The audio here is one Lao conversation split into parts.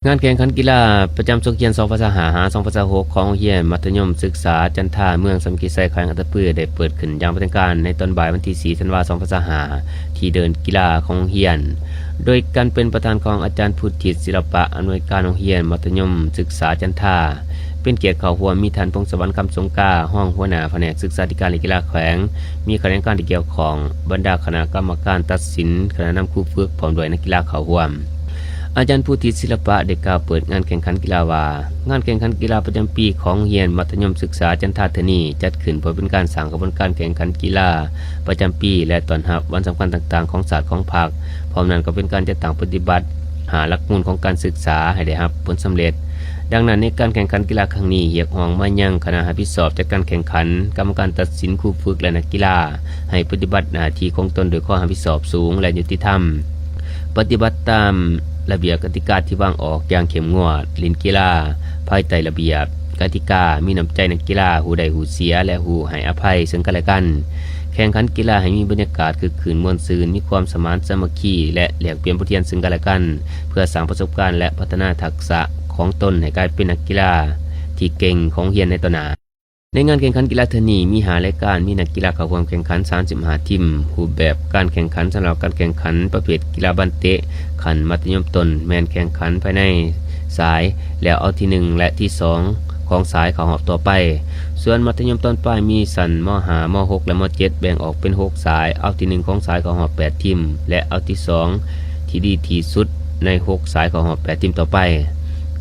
ງານແຂ່ງຂັນກິລາປະຈຳສົກຮຽນ ສອງພັນຊາວຫ້າ ຫາ ສອງພັນຊາວຫົກ ຂອງໂຮງຮຽນມັດທະຍົມສຶກສາຈັນທາ ເມືອງສຳຄະໄຊ ແຂວງອັດຕະປື ໄດ້ເປີດຂຶ້ນຢ່າງເປັນທາງການໃນຕອນບ່າຍວັນທີ ສີ່ ທັນວາ ສອງພັນຊາວຫ້າ ທີ່ເດີ່ນກິລາຂອງໂຮງຮຽນ ໂດຍການເປັນປະທານຂອງອາຈານ ພູທິດ ສິລະປະ ອຳນວຍການໂຮງຮຽນມັດທະຍົມສຶກສາຈັນທາ. ເປັນກຽດເຂົ້າຮ່ວມມີທ່ານ ພົງສະຫວັນ ຄຳສົງກາ ຮອງຫົວໜ້າພະແນກສຶກສາທິການ ແລະ ກິລາແຂວງ, ມີຂະແໜງການທີ່ກ່ຽວຂ້ອງ, ບັນດາຄະນະກຳມະການຕັດສິນ, ຄະນະນຳຄູຝຶກ ພ້ອມດ້ວຍນັກກິລາເຂົ້າຮ່ວມ. ອາຈານ ພູທິດ ສິລະປະ ໄດ້ກ່າວເປີດງານແຂ່ງຂັນກິລາວ່າ, ງານແຂ່ງຂັນກິລາປະຈຳປີຂອງໂຮງຮຽນມັດທະຍົມສຶກສາຈັນທາເທື່ອນີ້ ຈັດຂຶ້ນເພື່ອເປັນການສ້າງຂະບວນການແຂ່ງຂັນກິລາປະຈຳປີ ແລະ ຕ້ອນຮັບວັນສຳຄັນຕ່າງໆຂອງຊາດຂອງພັກ. ພ້ອມນັ້ນກໍເປັນການຈັດຕັ້ງປະຕິບັດຫ້າຫຼັກມູນຂອງການສຶກສາໃຫ້ໄດ້ຮັບຜົນສຳເລັດ. ດັ່ງນັ້ນ, ໃນການແຂ່ງຂັນກິລາຄັ້ງນີ້ ຮຽກຮ້ອງມາຍັງຄະນະຮັບຜິດຊອບຈັດການແຂ່ງຂັນ, ກຳມະການຕັດສິນ, ຄູຝຶກ ແລະ ນັກກິລາ ໃຫ້ປະຕິບັດໜ້າທີ່ຂອງຕົນດ້ວຍຄວາມຮັບຜິດຊອບສູງ ແລະ ຍຸຕິທຳ, ປະຕິບັດຕາມລະບຽບກະຕິກາທີ່ວາງອອກຢ່າງເຂັ້ມງວດ, ຫຼິ້ນກິລາພາຍໃຕ້ລະບຽບກະຕິກາ, ມີນ້ຳໃຈນັກກິລາ, ຮູ້ໄດ້ຮູ້ເສຍ ແລະ ຮູ້ໃຫ້ອະໄພເຊິ່ງກັນແລະກັນ, ແຂ່ງຂັນກິລາໃຫ້ມີບັນຍາກາດຄຶກຄື້ນມ່ວນຊື່ນ, ມີຄວາມສະໝານສາມັກຄີ ແລະ ແລກປ່ຽນບົດຮຽນເຊິ່ງກັນແລະກັນ ເພື່ອສ້າງປະສົບການ ແລະ ພັດທະນາທັກສະຂອງຕົນໃຫ້ກາຍເປັນນັກກິລາທີ່ເກັ່ງຂອງໂຮງຮຽນໃນຕໍ່ໜ້າ. ໃນງານແຂ່ງຂັນກິລາເທື່ອນີ້ມີຫ້າລາຍການ, ມີນັກກິລາເຂົ້າຮ່ວມແຂ່ງຂັນສາມສິບຫ້າທີມ. ຮູບແບບການແຂ່ງຂັນສຳລັບການແຂ່ງຂັນປະເພດກິລາບານເຕະຂັ້ນມັດທະຍົມຕົ້ນ ແມ່ນແຂ່ງຂັນພາຍໃນສາຍ ແລ້ວເອົາທີໜຶ່ງ ແລະ ທີສອງຂອງສາຍເຂົ້າຮອບຕໍ່ໄປ. ສ່ວນມັດທະຍົມຕອນປາຍມີຊັ້ນ ມ.ຫ້າ ມ.ຫົກ ແລະ ມ.ເຈັດ ແບ່ງອອກເປັນຫົກສາຍ, ເອົາທີໜຶ່ງຂອງສາຍເຂົ້າຮອບແປດທີມ ແລະ ເອົາທີສອງທີ່ດີທີ່ສຸດໃນຫົກສາຍເຂົ້າຮອບແປດທີມຕໍ່ໄປ.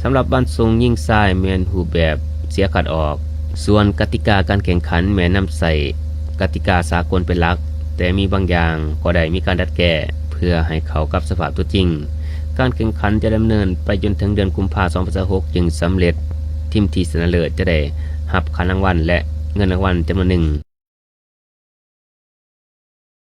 ສຳລັບບານສົ່ງຍິງຊາຍແມ່ນຮູບແບບເສຍຄັດອອກ. ສ່ວນກະຕິກາການແຂ່ງຂັນແມ່ນນຳໃຊ້ກະຕິກາສາກົນເປັນຫຼັກ, ແຕ່ມີບາງຢ່າງກໍໄດ້ມີການດັດແກ້ເພື່ອໃຫ້ເຂົ້າກັບສະພາບຕົວຈິງ. ການແຂ່ງຂັນຈະດຳເນີນໄປຈົນເຖິງເດືອນກຸມພາ ສອງພັນຊາວຫົກ ຈຶ່ງສຳເລັດ. ທີມທີ່ຊະນະເລີດຈະໄດ້ຮັບຂະຫວ່າງລາງວັນ ແລະ ເງິນລາງວັນຈຳນວນໜຶ່ງ.